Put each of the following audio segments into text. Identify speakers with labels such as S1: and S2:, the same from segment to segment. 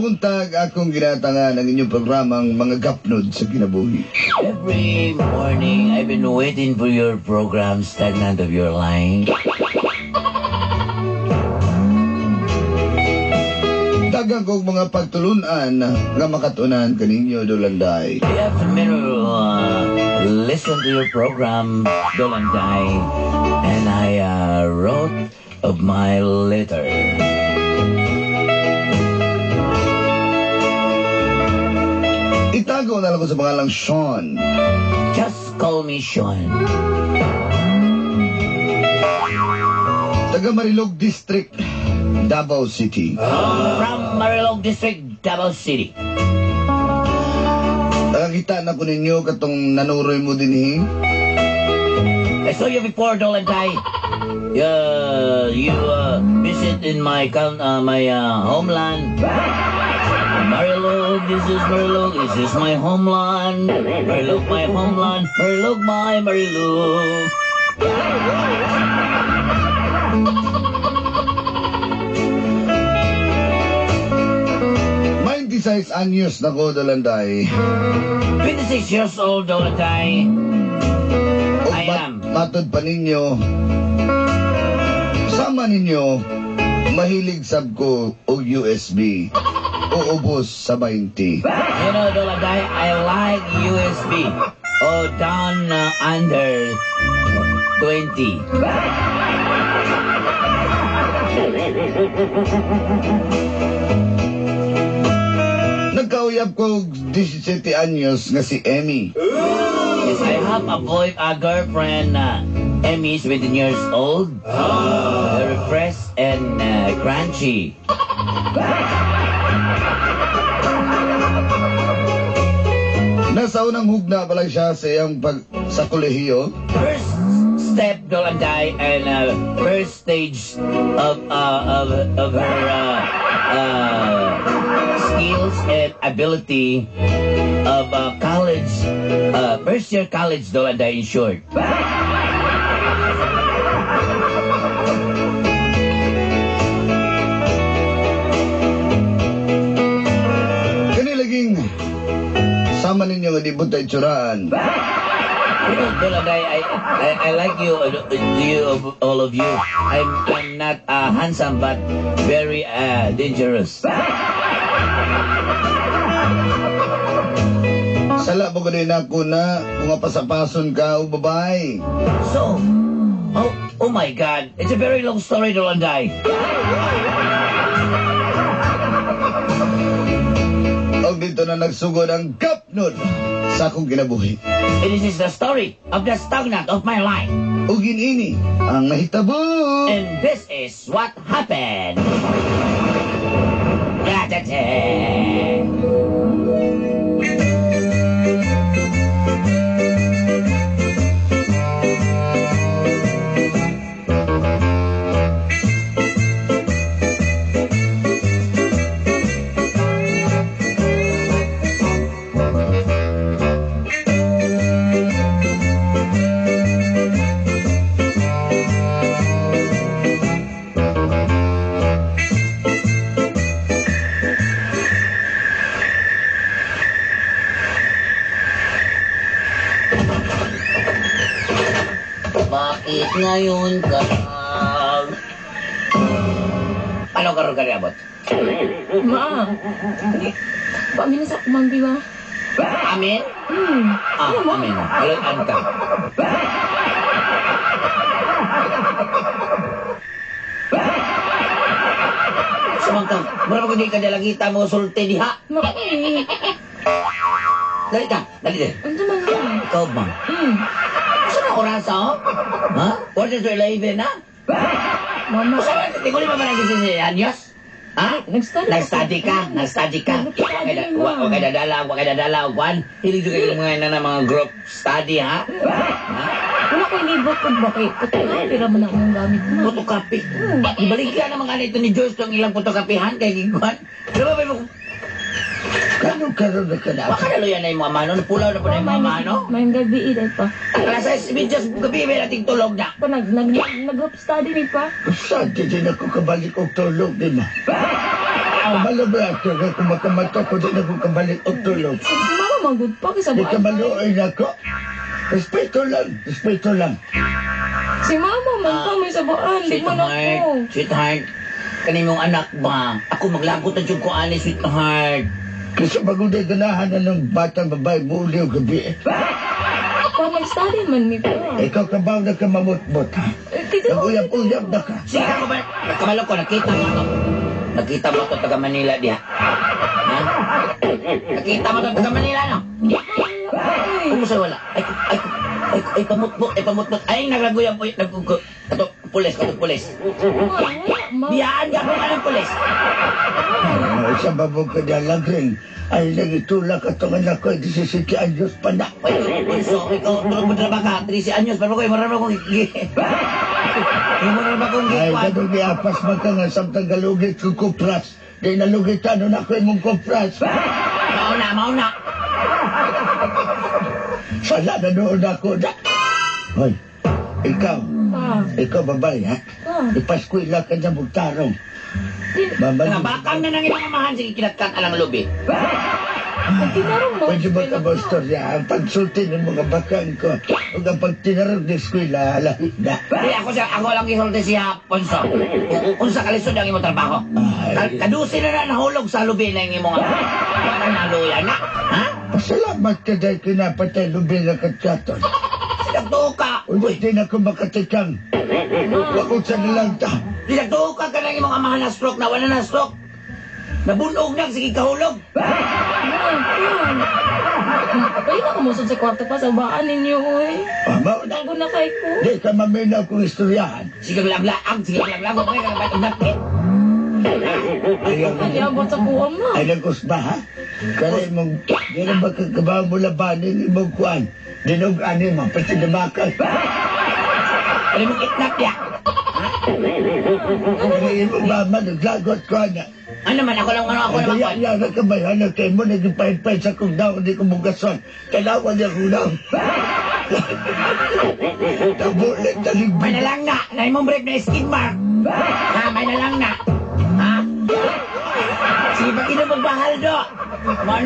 S1: Kada buntag akong ginatangan ang inyong programang mga gapnod sa kinabuhi.
S2: Every morning, I've been waiting for your program, Stagnant of Your Life.
S1: Daghang kog mga pagtulunan nga makatunan kaninyo, Dolanday.
S2: You have to mirror, listen to your program, Dolanday, and I wrote of my letter.
S1: Itago na lang ko sa pangalang Sean.
S2: Just call me Sean.
S1: Taga Marilog District, Davao City.
S2: From Marilog District, Davao City.
S1: Nakakita na ko ninyo katong nanuroy mo din, eh.
S2: I saw you before, Dolanday. You visit in my homeland. Marilog, this is Marilog, this is my homeland. Marilog, my homeland. Marilog, my Marilog.
S1: 26 anyos na ko, Dolanday.
S2: 26 years old, Dolanday.
S1: O
S2: I am.
S1: Matod pa ninyo, sama ninyo, mahilig sab ko og USB. O ubos sa 20.
S2: You know, Dolanday, I like USB. Oh, down under 20.
S1: Nagkauyab ko 17 anyos nga si Emmy.
S2: Yes, I have a boy, a girlfriend, Emmy, 17 years old. Very fresh and crunchy.
S1: Nasa unang hugna pala siya sa iyang pag sa kolehiyo.
S2: First step, Dolanday, and first stage of her skills and ability of college, first year college, Dolanday, in short.
S1: Kani laging sama ninyo nga di buta itsuraan.
S2: You know, Dolanday, I like you, you all of you. I'm not handsome but very dangerous.
S1: Sala mo gani nako na kung mapasapason ka o babae.
S2: So, oh my God, it's a very long story, Dolanday.
S1: Og dito na nagsugod ang gapnod sa akong kinabuhi.
S2: And this is the story of the stagnant of my life.
S1: Ug ini ang nahitabo.
S2: And this is what happened. Da-da-da. Bakit ngayon ka lang? Ano karon ka niabot?
S3: Ma, paamin na sa kumambi ba?
S2: Amin?
S3: Hmm.
S2: Ah, amin. Haluan ka. Sumangkang, mura pa kung di ka dalagita mo sulti diha.
S3: Ma, eh.
S2: Dali ka, dali dali.
S3: Ano man ha?
S2: Ikaw ba?
S3: Hmm.
S2: Saan ang oras, oh? Ha? 10:45 na?
S3: Mama,
S2: Saan ba? Tinguli ba ba nagsisin anyos? Ha?
S3: Nag-study ako.
S2: Nag-study ka? Nag-study ka?
S3: Nag-study,
S2: Wa
S3: ma.
S2: kay dadala, wa kay dadala, kwan. Hilig jud kayo mga na mga group study, ha? Ha?
S3: Wala ko inibot kung bakit. Photocopy ra man akong gamit mo.
S2: Photocopy. Ibaligya naman ganito ni Joyce tong ilang photocopihan kay giguan. Diba ba mo?
S1: Kano karon na ka na?
S2: Baka naluyan na yung mga mano, napulaw na po na yung mga mano.
S3: May gabi eh, pa.
S2: Alas 6:30 gabi, may nating tulog na.
S3: Pa nag nag nag group study ni pa.
S1: Sa di din ako kabalik og tulog di ma.
S2: ba?
S1: Kabalo ba ito? Kaya kung makamata ko, di na ko kabalik og tulog.
S3: Si mama magud pa kay sa
S1: Di ka
S3: baan.
S1: maluoy na ko. Respeto lang, respeto lang.
S3: Si mama man pa may sabaan, di man ako.
S2: Sweetheart, kanimong anak ba? Ako maglagot na jud ko ani, sweetheart.
S1: Kasi bago di ganahan na ng batang babae, muli o gabi.
S3: Pa mag-study man mi pa.
S1: Ikaw kabaw na ka mamutmot, ha?
S3: Eh, tito,
S1: Nag-uyab-uyab na ka.
S2: Sige ako ba? Nagkamalo ko, nakita mo to. Nakita mo to taga Manila diha. Ha? Nakita mo to taga Manila, no?
S3: Ay,
S2: Kumusta wala? Ay, ay, ay, ay, pamutmot, ay, pamutmot. Ay, naglaguyab, ay, nag, kato, pulis, kato, pulis.
S3: ma, wala, ma.
S2: Biyaan ka kung anong pulis.
S1: Ano, sa babog ka niya lagring. Ay, nagitulak atong anak ko, 17 anyos pa na.
S2: Ay, bunso, ikaw, tulog mo draba ka, 13 anyos, pero ko, mura ba kong, mura ba kong
S1: Ay,
S2: gikuan?
S1: ganun giapas man ka nga samtang galugit kong kupras. Di nalugitan na ako imong kupras.
S2: Mauna, mauna.
S1: Sala na noon ako na. Hoy, ikaw,
S3: Pa,
S1: ikaw babae, ha?
S3: pa.
S1: Ipaskwila ka niya magtarong.
S3: Di,
S1: Mama,
S2: Nga, bakang na nang imong amahan, sige, kinatkan alang lubi.
S3: nagtinarong mo.
S1: Pwede ba ka ba istorya? Ang pagsulti ng mga bakang ko ug ang pagtinarong ng eskwela, lahi na.
S2: Di, ako siya, ako lang gisulti siya, Ponso. Unsa kalisod ang imong trabaho?
S1: Ay.
S2: Kadusi na na nahulog sa lubi na imong mga naluya na. Ha?
S1: Pasalamat ka dahil kinapatay lubi na katsaton.
S2: Sinagtuo ka.
S1: Uy, di na ko makatikang. Wakot sa nilang ta.
S2: Sinagtuo ka ka ng imong amahan na stroke na wala na stroke. Nabunog na, sige kahulog.
S3: Ma, pa. Pwede na kumusod sa kwarto pa sa baan ninyo, oy.
S1: Ah, mao na.
S3: Tago na kay ko.
S1: Di ka maminaw kong istoryahan.
S2: Sige laglaag, sige laglaag, huwag kayo kang napit.
S1: Ayaw na.
S3: Kanyabot sa kuha, ma.
S1: Ay, nag-usba, ha? Kaya mong, di na ba kakabaw mo labanin imong kuan? Dinog ani mo, pati namakal.
S2: Pwede mong itnap ya.
S1: Kaya imong mama, naglagot ko na.
S2: Ano man, ako lang, ano, ako naman.
S1: Kaya niya nagkabayan na kayo mo, nagpahit-pahit sa kong daw, hindi ko mugason. Kailangan niya ko lang. Tabulit na
S2: May nalang na, na imong brief na skin mark. Ha, may nalang na. Ha? Sige, pag ino magbahal do. Man.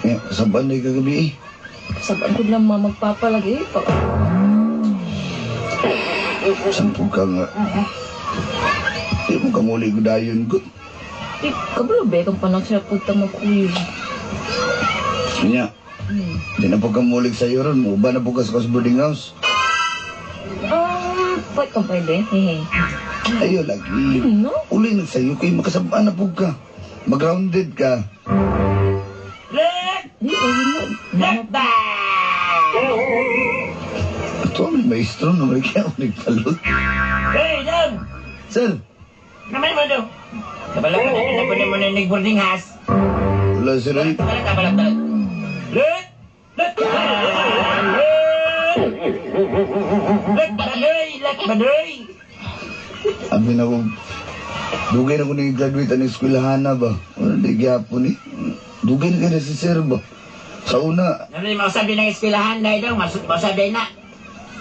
S1: Eh, Sabaan na kagabi eh.
S3: Sabaan ko lang ma magpapalagi. Pa.
S1: Sampu ka nga. Di mo kamuli ko dayon ko.
S3: Di, kabalo ba kang panang siya punta magkuyo.
S1: Nya, di na po kamulig sa iyo ron. Muba na po ka sa boarding house.
S3: Pwede kang pwede. Hehe.
S1: Ayo lagi.
S3: No?
S1: Uli na sa'yo kay makasabaan na po ka. Mag-grounded ka.
S2: Let,
S3: Di, ayun na.
S2: let ba.
S1: Ito ang maestro no may kaya ako nagpalot.
S2: Hey, dong.
S1: Sir,
S2: Naman mo dong. Kabalo ka na, na mo na boarding house.
S1: wala sir ay.
S2: Balat, balat, balat. Let, let, let. Let, banoy, let, banoy.
S1: Abi na ko. Dugay na ko ni graduate ang eskwelahan na ba. Wala di gyapon eh. Dugay na kayo na si sir ba. Sa una,
S2: Ano yung mausap din ng eskwelahan dahil dong, mausap din na.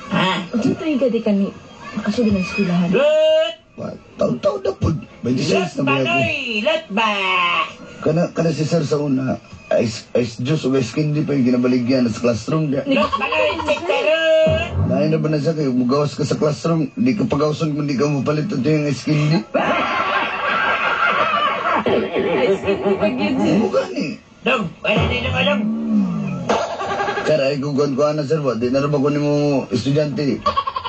S2: Ha?
S3: Unsa tayo gadi ka ni makasuli ng eskwelahan?
S2: Let,
S1: taon-taon na po. 26
S2: let,
S1: na ba ako?
S2: banoy, let ba.
S1: Kana si sir sa una, ice juice o ice candy pa yung ginabaligyan sa classroom niya.
S2: Let, banoy, chicharon.
S1: Lain na ba na siya kayo, mugawas ka sa classroom, di ka pagawson kung di ka mapalit ito yung ice candy.
S3: Ay, sige, pag yun.
S1: Mukha ni.
S2: Dong, wala na dong, dong.
S1: Sir, ay kung kuhan na sir ba, di na rin ba kunin mo estudyante.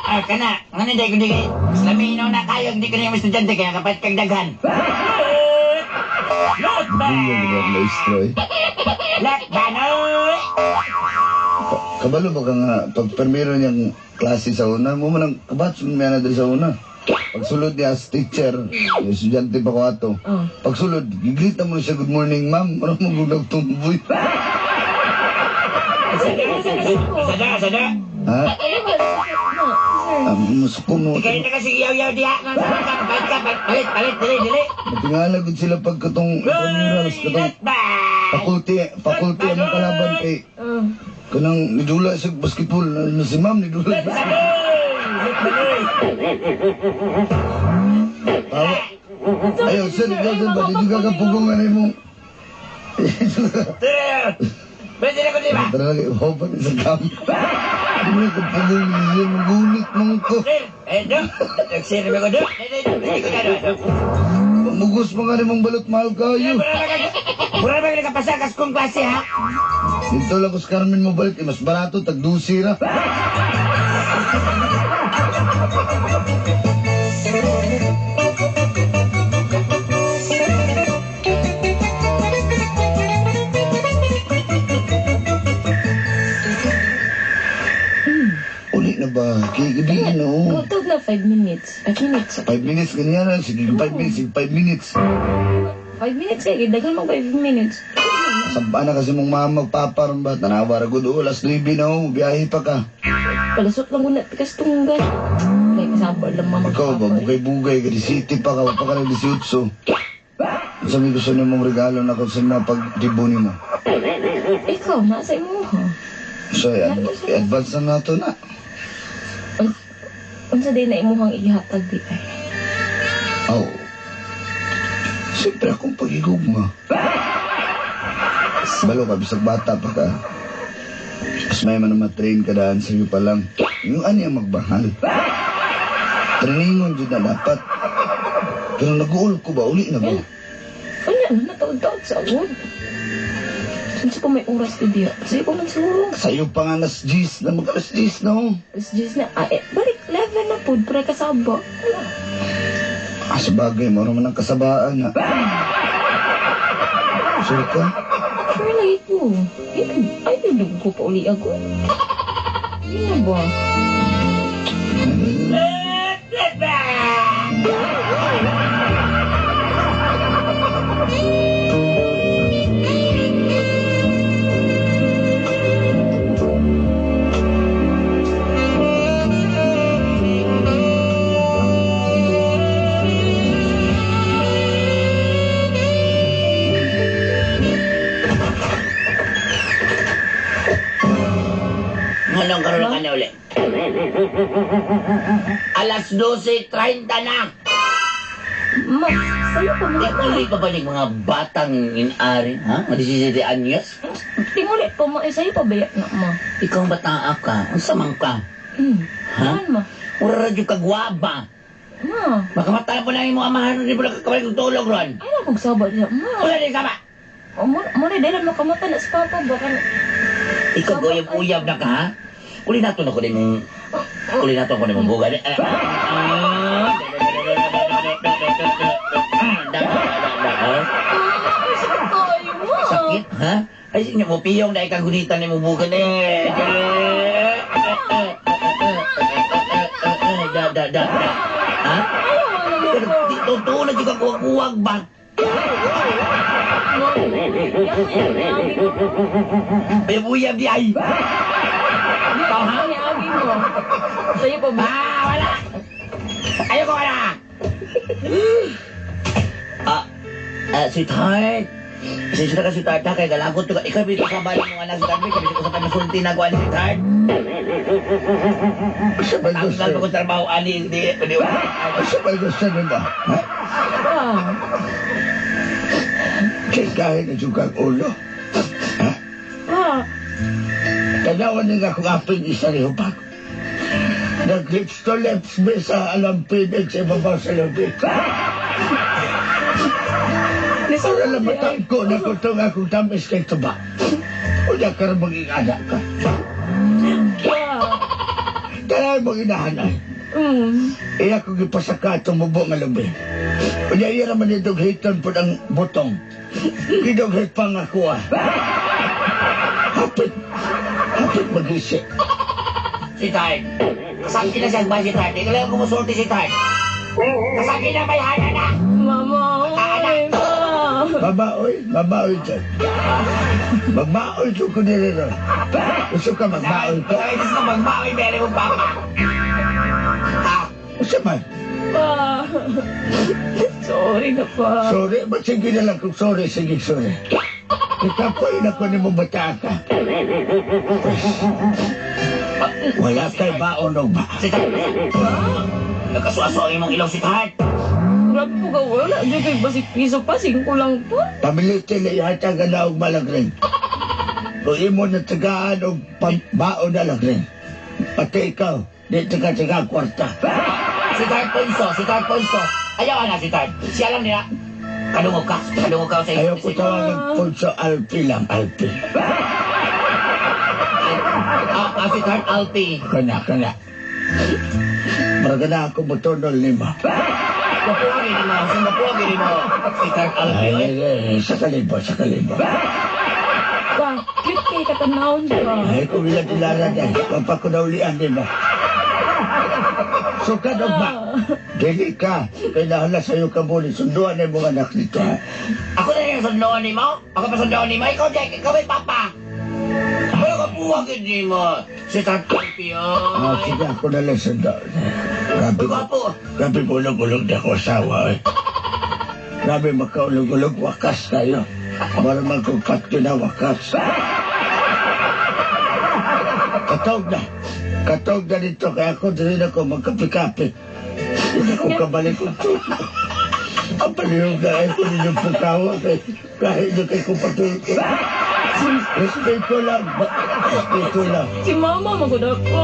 S2: Ah, kana, ngano dahil kundi kay, lamino na kayo, hindi ko na yung estudyante, kaya kapat kag daghan. Let, let ba,
S1: Hindi yung maestro eh.
S2: let banoy.
S1: Kabalo ba ka nga, pag permiro niyang klase sa una, mo man ang kabatch mo na diri sa una. Pagsulod niya as teacher, estudyante pa ko ato.
S3: Oh.
S1: Pagsulod, gigreet na mo siya, "Good morning, ma'am." Ano mo gulag tumboy?
S2: Sada, sada.
S1: Ha?
S3: Ano ba? Ma, sir.
S1: Musuko mo.
S2: Ikaw na kasi iyaw-iyaw diha. Palit ka, palit, palit, dili, dili.
S1: Matingala gud sila pag katong intramurals, katong faculty, faculty ang kalaban kay kanang nidula sa basketball na si ma'am nidula. Tawa. Ayaw, sir, ikaw sir, ba? Di ka kapugongan na mo.
S2: Pwede na ko, di ba?
S1: Tara lagi, hopan sa cam. Di mo kapugong siya, magunit man ko.
S2: Eh, do. Nagsir ko, do.
S1: Mugos mga ni mong balot, mahal kayo.
S2: Mura ba yung nakapasakas kong klase, ha?
S1: Dito lang ko sa Carmen mo balik, eh, mas barato, tag-dusi ra. Uli na ba? Kaya na oh.
S3: Go na 5 minutes. 5 minutes.
S1: 5 minutes, ganyan na. Sige, 5 minutes, sige, 5 minutes.
S3: 5 minutes eh. Daghan mo 5 minutes.
S1: Sabaan na kasi mong mama, papa, ron ba? Tanawa ra gud, oh, alas 9 na oh, biyahe pa ka.
S3: Palusot lang ko na tikas tunggan. Like, kasama lang mama.
S1: Ikaw ba, bugay-bugay ka, di city pa ka, pa ka ng 18. Sa may gusto niyo mong regalo na kung sa mga pagdibo nimo.
S3: Ikaw, nasa imo ha.
S1: So, i-advance na nato na.
S3: Unsa day na imuhang ihatag di ay.
S1: Aw. Siyempre akong pagigugma. Balo ka, bisag bata pa ka. Mas may man na matrain ka daan sa'yo pa lang. Yung ano yung magbahal. Trainingon dyan na dapat. Pero nag-uul ko ba? Uli na ba?
S3: Unya na nataod-taod sa agod. Unsa pa may oras di diya? Sa'yo pa man siguro.
S1: Sa'yo pa nga alas 10 na mag alas 10 na oh.
S3: Alas 10 na. Ah, eh, balik 11 na po. Pre kasaba. Wala.
S1: Ah, sabagay, maro man ang kasabaan ha. Sure ka?
S3: Sure lagi ko. Ay, ay, ko pa uli ako. Ano ba?
S2: Anong karoon ka na uli? Alas 12:30 na.
S3: Ma, sa'yo pa
S2: Di
S3: mga
S2: uli pa ba ni mga batang inari, ha? Mga 17 anyos?
S3: Tinguli pa ma, eh, sa'yo pa ba yan na, ma?
S2: Ikaw ang bataa ka. Unsa man ka? Ha?
S3: Saan, ma?
S2: Ura radyo ka gwaba.
S3: Ma,
S2: Makamata po na yung mga amahan, di mo nakakabalik kong tulog ron.
S3: ay na kong saba niya, ma.
S2: Wala din sama.
S3: O, mo, mo na dahil makamata na sa papa, baka
S2: Ikaw guyab-uyab na ka, ha? Uli nato na ko din mong... Uli nato ko din mong buga. Sakit, ha? Ay, sige mo, piyong na ikagunitan ni mong buga ni. Da, da, da, da. Ha? Totoo na juga kuwag-kuwag ba? Uyab-uyab di ay.
S3: Ikaw, ha? Agi mo. Sa'yo pa ba?
S2: Ah, wala! Ayoko ka na! Sweetheart. Pasensya na ka, sweetheart, ha? Kaya galagot ko ka. Ikaw, bito sa bali mong anak, sweetheart. Ikaw, bito ko sa masulti na ko, ani, sweetheart.
S1: Sa may gusto.
S2: Tanggal ko sa trabaho, ani, di, di,
S1: Sa may gusto nila. Ha?
S3: Ah.
S1: Kaya kahit na juga ang ulo. Ha?
S3: Ah.
S1: Tanawan nila kung apin isa ni Hubag. Nag-lips to lips mi sa alam pinig sa ibabaw sa lubid. Ora lang matangko na kutong akong tamis kay tuba. Unya ka rin maging anak ka.
S3: Ah.
S1: Tanay mong inahanay. Iya ko gipasaka itong mubo nga lubi. Unya iya naman itong hiton po ang butong. Gidoghit pa nga kuha. Hapit. Hapit mag-isip.
S2: Sweetheart. Kasakit na siya ba, sweetheart? Ikaw lang kumusulti, sweetheart. Kasagi na bayhana na.
S3: Mama, oy, ma.
S1: Babaoy, babaoy dyan. Magbaoy dyan ko nila ron. Gusto ka magbaoy ka?
S2: Ay, gusto ko magmaoy, mere mong papa. Ha?
S1: Gusto man?
S3: Pa. Sorry na pa.
S1: Sorry, ba't sige na lang kung sorry, sige, sorry. Ikapoy na ko ni mo bata ka. Wala kay baon og ba.
S2: Si Tart. Nagkasuaso ang imong ilong si Tart.
S3: Grabe po ka, wala. Diyan kay basig piso pa, singko lang po.
S1: Pamiliti na ihatag na og malagrin. Kung imo na tagaan og baon na lagrin. Pati ikaw, di taga-taga kwarta.
S2: Si Tart Ponso, si Tart Ponso. Ayaw na si Tart. Siya lang nila. Kadungog ka. Kadungog ka sa
S1: Ayaw ko tawagan Ponso, Alpi lang, Alpi.
S2: Si Tart Alpi.
S1: Kana, kana. Maraga na ako motonol nimo.
S2: Mapuwagi ni mo. Mapuwagi ni mo. Si Tart Alpi.
S1: Ay, ay, ay, sa kalibo, sa kalibo.
S3: Pa, cute kay katanawon pa.
S1: Ay, kung ilan dilara dahil, papakunaulian nimo. So ka ba? Dili ka. Kaya nahala sa'yo ka muli. Sunduan na yung mga anak nito, ha?
S2: Ako na yung sundoon ni mo. Ako pa sundoon ni mo. Ikaw, Jack. Ikaw may papa. Wala ka puwagin ni mo. Si Tart Alpi,
S1: Ah,
S2: oh.
S1: sige, ako na lang sunduan. Grabe,
S2: Uy, gwapo.
S1: grabe ulog-ulog na ako asawa, eh. Grabe makaulog-ulog, wakas kayo. Wala man kong patyo na wakas. Katog na. Katog na dito, kaya ako din ako magkape-kape. Hindi ko kabalik kong tulog. Ang palihog na ay ko ninyong pagkawa kay kahit na kay ko patulog. Respeto lang. Respeto lang.
S3: Si mama, magod ako.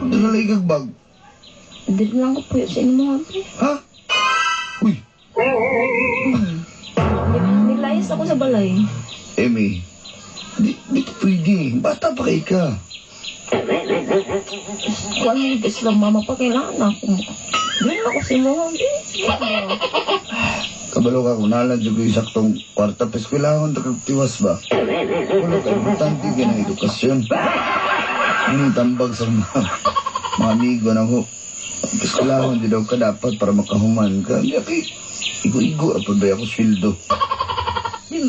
S4: Dala ikag bag.
S3: Dili lang ko po sa inyo mga pre.
S4: Ha? Uy,
S3: Nilayas ako sa balay.
S4: Emmy. Di pa pwede. Bata pa kay ka.
S3: Kuan mo guys lang mama pa kailangan ako. Dili lang ako sa inyo mga pre.
S4: Kabalo ka kung nalan dyan ko yung saktong kwarta pa eskwelahan tiwas ba? Wala ka, importante ka ng edukasyon. Anong tambag sa mga amigo na ko. Eskwelahan di daw ka dapat para makahuman ka. Hindi kay igo-igo apod ba ako sweldo.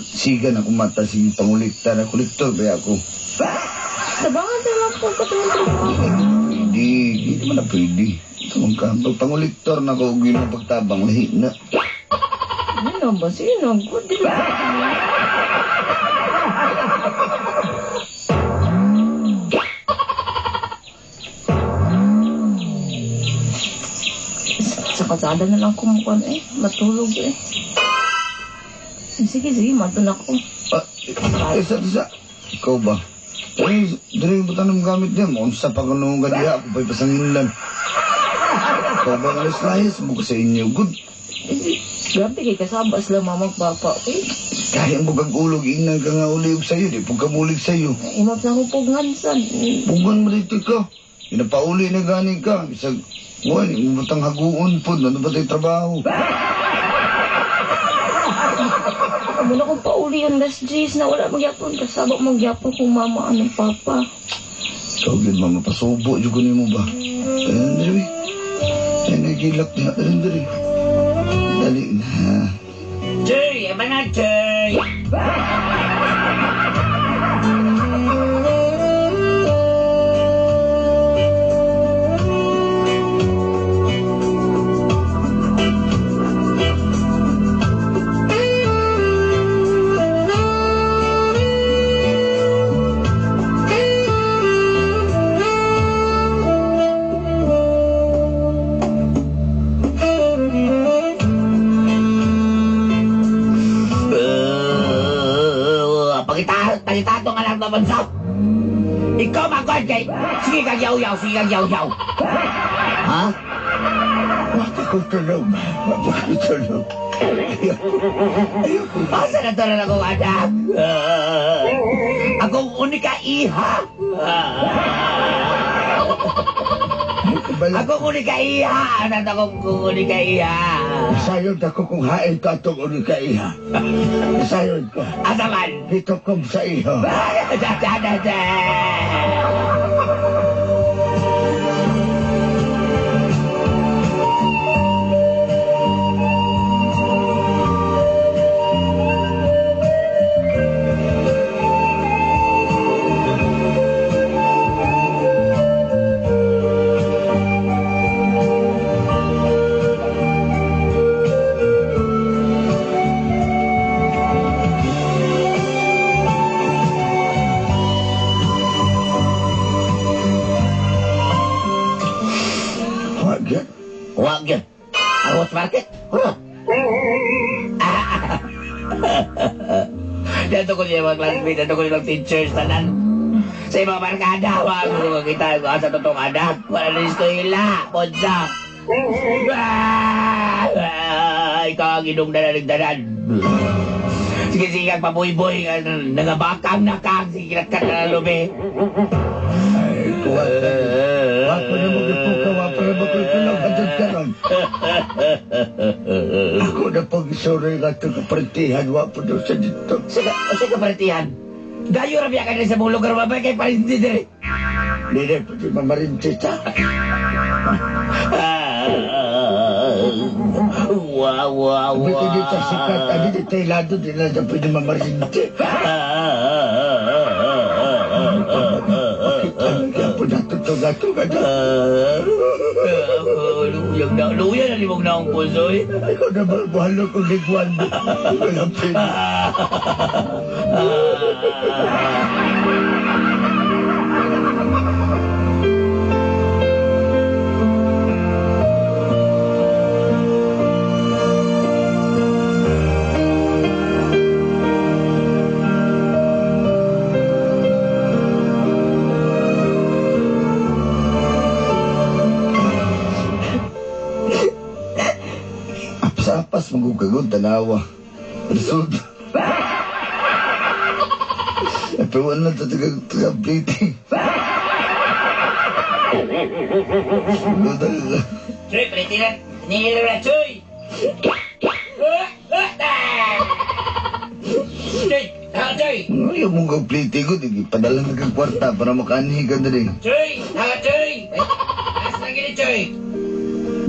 S4: Siga na kumata sige pangulikta na kolektor ba ako.
S3: Tabangan na lang po katulong trabaho.
S4: Pwede, hindi naman na pwede. Ito man ka, pag pangulektor na ko, yun ang pagtabang, lahi na.
S3: Ano ba? Sige na. Good. Dili lang ako. Sa kalsada na lang kumukuan eh. Matulog eh. Sige, sige. Matun ako.
S4: Ah, isa. Ikaw ba? Ay, dali yung butang ng gamit niya. Unsa pa kung ka diha, ako pa'y pasanginlan. Ikaw ba ang layas mo ko sa inyo? Good.
S3: Eh, grabe kay kasaba sila mama at papa. Eh,
S4: Kaya mo kag ulog, inang ka nga uliog sa'yo, di pag kamulig sa'yo.
S3: imap na akong pughan san.
S4: Pugan mo dito ka. Pinapauli na gani ka. Bisag, buwan, mo batang haguon po, ano ba tayo trabaho?
S3: Amo na kong pauli yung last days na wala magyapon. Kasaba magyapon kung mama anong papa.
S4: Ikaw yun, mama, pasubo, dyan ko nimo ba? Ayun, dali. Ayun, nagilak niya. Dali, dali. Dali na.
S2: Jay, ama na, Jay. Pagitato nga lang naman sa. Ikaw magod kay sige kag yaw-yaw, sige kag yaw-yaw. Ha?
S1: Wala ko tulog. Wala ko tulog.
S2: Asa na to na akong anak? Akong unika iha.
S1: Balik.
S2: Akong unika iha. Anak akong unika iha.
S1: Sayod ako kung hain ka itong unika iha. Sayod ko.
S2: Asa man?
S1: Dito kom sa iyo.
S2: Da, da, da, da.
S1: Wag yan.
S2: Wag yun. Ang watch market? Wala. Dito ko siya mga classmates, dito ko siya teachers, tanan. Sa mga barkada, wag ko makita ko sa totoong anak. Wala na eskwela, ponsa. Ikaw ang inong danalig-danan. Sige, sige, ang pabuy-buy, nangabakang nakang, sige, kinatkat na lubi.
S1: Ay, kuha ka. Wako na mo gipuka, wako na mo gipulong hantod karon. Ako na pag isuri nga ito kapartihan, wako na sa dito.
S2: Sige, o sige, kapartihan. Gayo ra biya ka sa mong lugar, babay kay parinti diri.
S1: Dili, pwede mamarinti ta.
S2: Wow, wow, wow.
S1: Pwede dito sikat, ani dito ilado, di na pwede mamarinti. Pakita na gyapon nato ito, gato, gato.
S2: Luyang na, luya na limog na akong puso eh.
S1: Ikaw na ba, buhalo kong liguan mo. Walang pwede.
S4: Apas-apas magugagod, tanawa. Resulta. Eh, pero wala na taga-plate.
S2: Chuy, palitin Nihilo na, Chuy! Chuy! Chuy!
S4: Ayaw mong kag-plate ko, di padala na kag kwarta para makaanhi ka diri.
S2: Chuy! Chuy! Asa na gini, Chuy?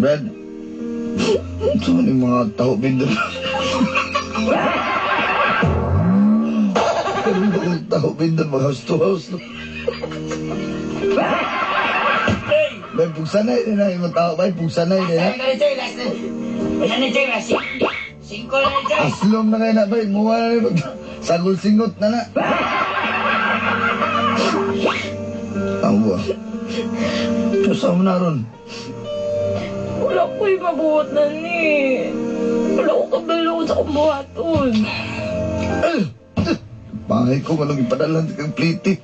S4: Brad, saan yung mga tao bindon? Karoon ba kung tao bindon, mga house to house? No?
S2: Chuy!
S4: May pugsanay na na yung mga tao, may pugsanay na na.
S2: Asa na gini, Chuy? Last na. Wala na, Chuy. Last. Singko na, Chuy.
S4: Aslom na kayo na, bay. Muha na na. Sagol singot na na. Awa. Saan mo na ron?
S3: Wala ko'y mabuhat na ni. Wala ko kabalo sa akong buhaton.
S4: Bahay ko, anong ipadala sa kang plate.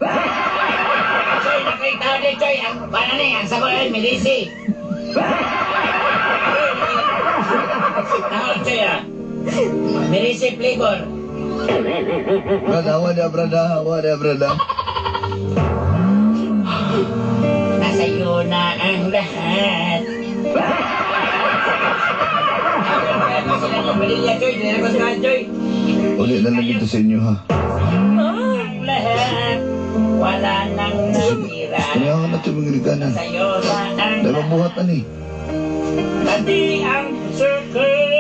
S2: Choy, nakita ko ni Choy. Ang paano ni? Ang sagot ay milisi. Tawag, Choy, ah. Milisi flavor.
S4: Brad, awa na, brad, awa na, brad.
S2: Nasa iyo na ang lahat.
S4: Uli na lang dito sa inyo, ha?
S2: Ang lahat. Wala nang natira.
S4: Kaya na ito mga liganan.
S2: Sa iyo na ang
S4: Dahil mabuhat na ni.
S2: Pati ang circle.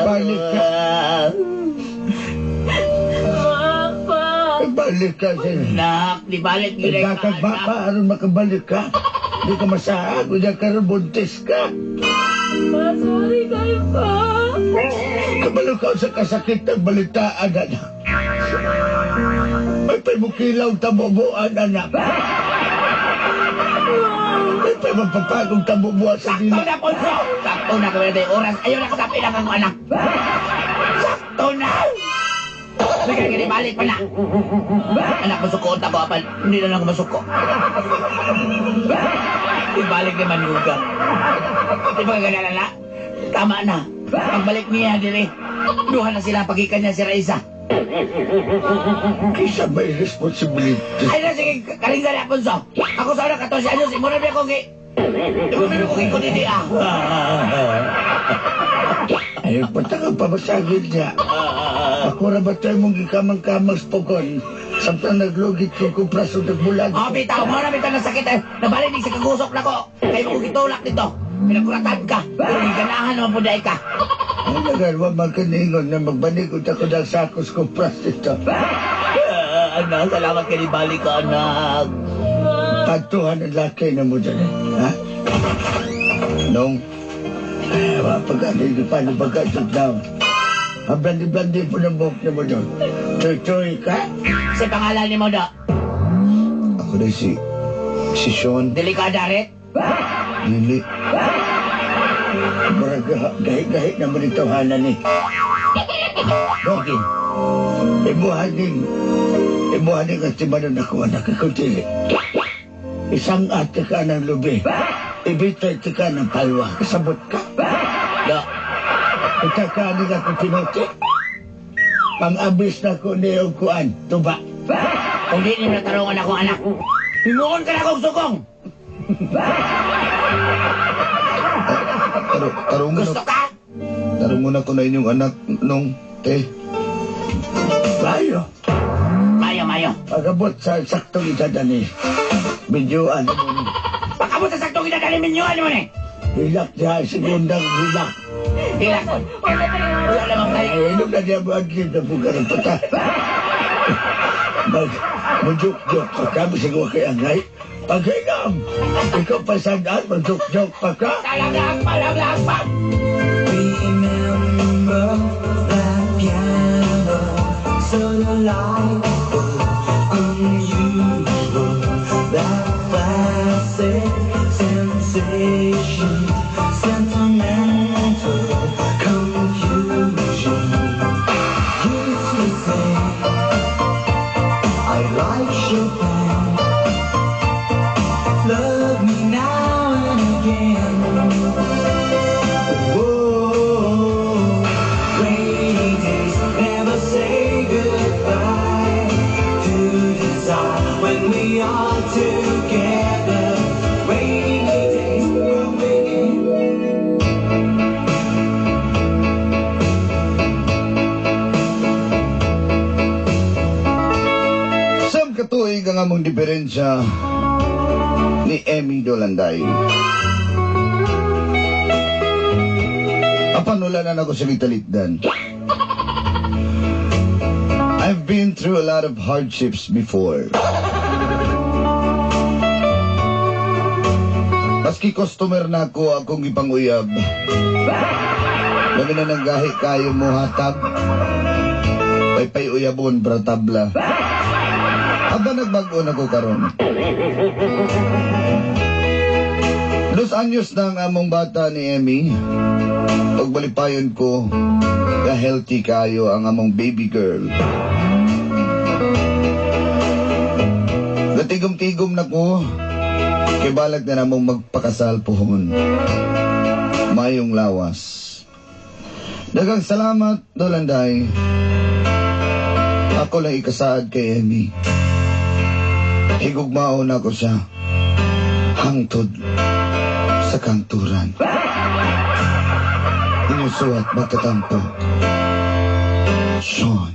S1: Balik ka.
S3: Papa.
S1: Balik ka siya.
S2: Nak, di balik yun ay
S1: Nagkakag pa, aron makabalik ka. Di ka masaag, o di ka ron buntis ka.
S3: Pa, sorry kayo pa.
S1: Kabalo ka sa kasakit ng balitaan, anak. Paypay mo kilaw tabubuan, anak. Paypay magpapagong tabubuan sa
S2: Sakto
S1: dila.
S2: na, Ponso! Sakto na kami na oras. Ayaw na kasapin ang akong anak. Sakto na! Sige, gini, balik pa na. Anak, masuko ako. Apan, hindi na lang ako masuko. Ibalik ni Manuga. Di ba ganala na? Tama na. Pagbalik niya, dili. Duha na sila pagikan niya si Raisa.
S1: Kisa may responsibility.
S2: Ay na, sige, karingga na, Ponso. Ako sa una, 14 anyos, imo na biya ko gi... Imo na biya ko gi kudidi, ah.
S1: Ay, patang pabasagin niya. Ako ra ba tayo mong gikamang-kamang sa pugon? Samtang naglugit ko kung praso nagbulag.
S2: Oh, bitaw mo na, bitaw na sakit. Eh. Nabalinig sa kagusok na ko. Kaya mo gitulak dito. Pinakuratan ka. Pero giganahan naman po dahil ka.
S1: Ay, nagalwa magkaningon na magbanikot ako ng sakos ko pras dito.
S2: Anak, salamat ka ni balik ka, anak.
S1: Pagtuhan ang laki na mo dyan eh. Ha?
S4: Nong,
S1: Ay, pag-ano, paano pagkatut daw? Ang blandi-blandi po ng buhok niya mo doon. Choy-choy ka?
S2: Sa pangalan ni mo do,
S4: ako na si Sean.
S2: Dili ka darit.
S4: Dili.
S1: Murag gahi-gahi na mo dito hanan eh.
S2: Okay.
S1: Imuhaning at si Manon ako anak ikaw dili. Isang ate ka ng lubi. Ibitay ka ng palwa. Kasabot ka.
S2: Do,
S1: Itakanin ako tinote. Pang-abis na ko niyo kuan. Tuba.
S2: Kung di niyo natarungan akong anak, himuon ka na akong sukong.
S4: Tarungan
S2: Gusto ka?
S4: Tarungan ako na inyong anak, nong, te.
S1: Mayo.
S2: Mayo, mayo.
S1: Pagabot sa saktong edad ani. Videoan mo ni.
S2: Pagabot sa saktong edad ani minyuan mo ni.
S1: Hilak niya, segundang hilak.
S2: Hilak ko.
S3: Wala tayo.
S2: Wala namang tayo.
S1: Ay, inom na niya mo ang na po ka ng pata. Mag, mo-joke-joke pa ka, bisag wa kay angay. Paghinom, ikaw pa sandaan, mag-joke-joke pa ka.
S2: Talaglag pa, laglag pa.
S5: Remember that piano, so delightful, unusual, that classic sensation, sentimental confusion. Used to say, I like Chopin. Love me now and again. Whoa, rainy days never say goodbye to desire when we are together. Rainy days will begin.
S4: Sam katuig ang among diferensya ni Emmy Dolanday. Apan wala na nako sa gitalitdan. I've been through a lot of hardships before. Maski customer na ako akong ipanguyab. Labi na nang gahi kayo mo hatag. Paypay uyabon pra tabla. Aba nagbago na ko karon. 2 anyos na ang among bata ni Emmy. Pagbalipayon ko, ka-healthy kayo ang among baby girl. Gatigom-tigom na ko, kay balak na namong magpakasal pohon. Mayong lawas. Daghang salamat, Dolanday. Ako lang ikasaad kay Emmy. Higugmaon ako siya. Hangtod sa kanturan. Inyong suwat magtatampo. Sean.